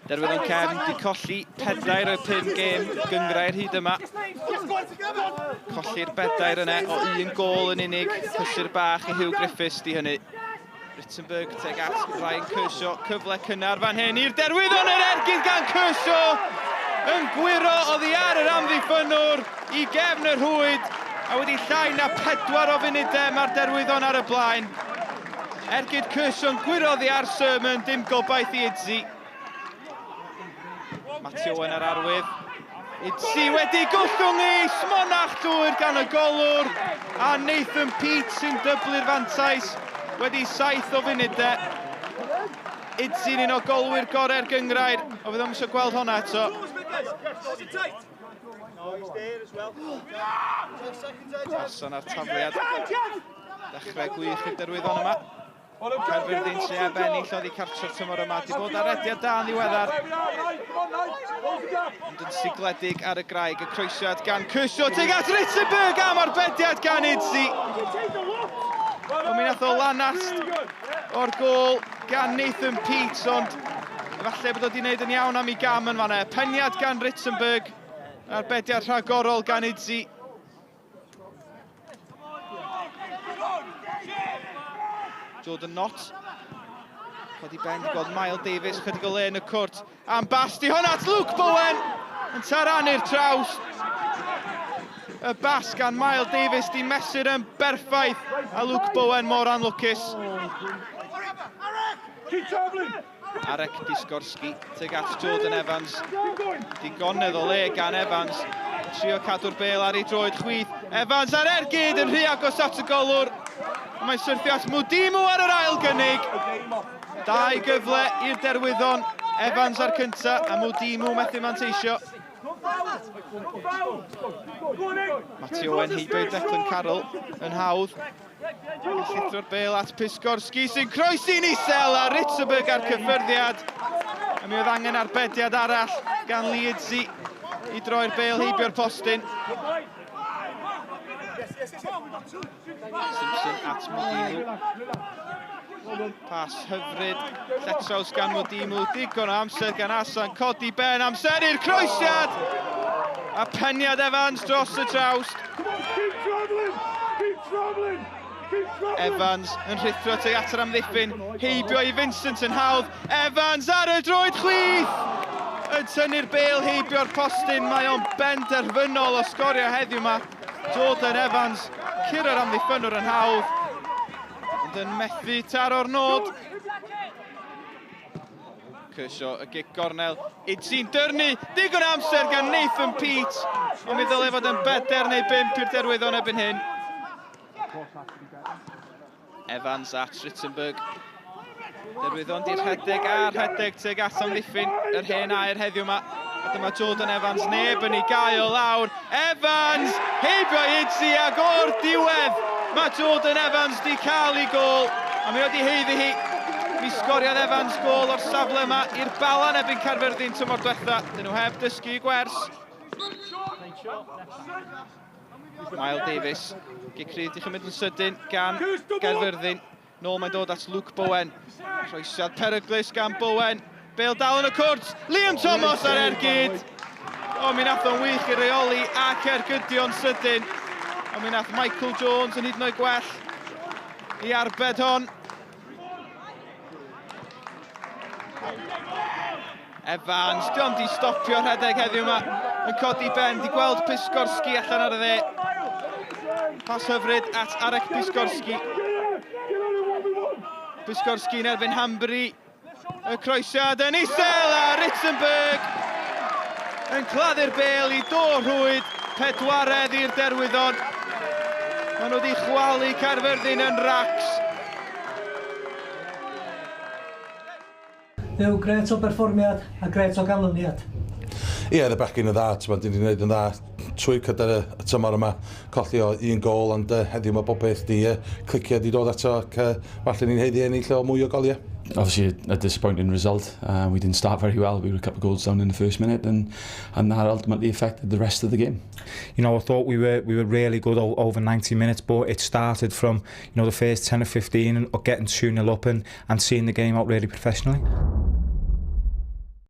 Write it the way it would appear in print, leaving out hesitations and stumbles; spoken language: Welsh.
Derwyddon Cefn di colli pedair o'r pum gêm gyngrair hyd yma. Colli'r bedair yna o un gôl yn unig. Cysur bach i Hugh Griffiths di hynny. Rittenberg teg at Ryan Kershaw. Cyfle cynnar fan hyn i'r Derwyddon yr ergyd gan Kershaw yn gwyro oddi ar yr amddiffynnwr i gefn y rhwyd a wedi llai na pedwar o funudau mae'r Derwyddon ar y blaen. Ergyd Kershaw yn gwyro oddi ar Sherman, dim gobaith i Idzi. Matty Owen ar arwydd. Idzi wedi gollwng i smonach llwyr gan y golwr a Nathan Peat sy'n dyblu'r fantais wedi saith o funudau. Idzi'n un o golwyr gorau'r gyngrair, o fydd o'm eisiau gweld honna eto. Arson a'r tafliad. Dechrau gwych i'r derwyddon yma. Caerfyrddin sy'n heb ennill oddi cartref tymor yma, di bod ar rediad da yn ddiweddar. Ond yn sigledig ar y graig, y croesiad gan Kershaw tuag at Rittenberg am arbediad gan Idzi. Ond mi nath o lanast o'r gôl gan Nathan Peats, ond efallai bod o wedi gwneud yn iawn am ei gam yn fanna. Peniad gan Rittenberg, arbediad rhagorol gan Idzi. Jordan Knott. Codi ben di gweld Mael Davies, chydig o le yn y cwrt. Am bas di hwnna at Luke Bowen yn taranu'r traws. Y bas gan Mael Davies di mesur yn berffaith a Luke Bowen mor anlwcus. Arek Piskorski tuag at Jordan Evans. Digonedd o le gan Evans. Trio cadw'r bel ar ei droed chwith. Evans ar ergyd yn rhy agos at y golwr. Mae'n syrthio at Mudimu ar yr ail gynnig. Dau gyfle i'r Derwyddon. Evans ar cynta a Mudimu methu manteisio. Matty Owen heibio i Declan Carroll yn hawdd. Llithro'r bel at Piskorski sy'n croesi'n isel a Ritzenberg ar cyffyrddiad. A mi oedd angen arbediad arall gan Leedsi i droi'r bel heibio'r postyn. Simpson at Mudimu. Pas hyfryd, lletraws gan Mudimu, digon o amser gan Asan, codi ben, amser i'r croesiad! A peniad Evans dros y trawst. Evans yn rhuthro tuag at yr amddiffyn, heibio i Vincent yn hawdd. Evans ar y droed chwith! Yn tynnu'r bel heibio'r postyn, mae o'n benderfynol o sgorio heddiw yma. Jordan Evans, curo'r amddiffynnwr yn hawdd, ond yn methu taro'r nod. Kershaw y gic gornel, Idsi'n dyrnu, digon o amser gan Nathan Peat, ond mi ddylai fod yn bedair neu bump i'r derwyddon erbyn hyn. Evans at Rittenberg. Derwyddon di rhedeg a rhedeg tuag at amddiffyn yr hen air heddiw yma. A dyma Jordan Evans, neb yn ei gael lawr. Evans, heibio i Idzi ac o'r diwedd mae Jordan Evans di cael ei gôl. A mae wedi heiddi hi. Mi sgoriodd Evans gôl o'r safle yma i'r Bala yn erbyn Caerfyrddin tymor diwetha. Dyn nhw heb dysgu gwers. Mael Davies, gic rhydd di chymryd yn sydyn gan Gaerfyrddin. Nôl mae'n dod at Luke Bowen. Croesiad peryglus gan Bowen. Bale dal yn y cwrt. Liam Thomas ar ergyd. O, mi nath o'n wych i reoli ac ergydio'n sydyn. Ond mi nath Michael Jones yn hyd yn oed gwell i arbed hon. Evans, di ond di stopio rhedeg heddiw yma, yn codi ben, di gweld Piskorski allan ar y dde. Pas hyfryd at Arek Piskorski. Piskorski yn erbyn Hanbury. Y croesiad yn isel a Ritzenberg yn claddu'r bel i do rhwyd pedwaredd i'r derwyddon. Maen nhw wedi chwalu Caerfyrddin yn racs. Dduw, grêt o berfformiad a grêt o ganlyniad. Ie, oedd y bechgyn yn dda, ti'n dyn ni'n gwneud yn dda trwy gyda'r y tymor yma, colli o un gol, ond uh, heddiw mae bob peth di uh, clicio di dod ato ac uh, falle ni'n heiddi ennill o mwy o goliau. Obviously a, a disappointing result. We didn't start very well. We were a couple of goals down in the first minute and, and that ultimately affected the rest of the game. You know, I thought we were we were really good over 90 minutes, but it started from, you know, the first 10 or 15 and getting 2-0 up and, and seeing the game out really professionally.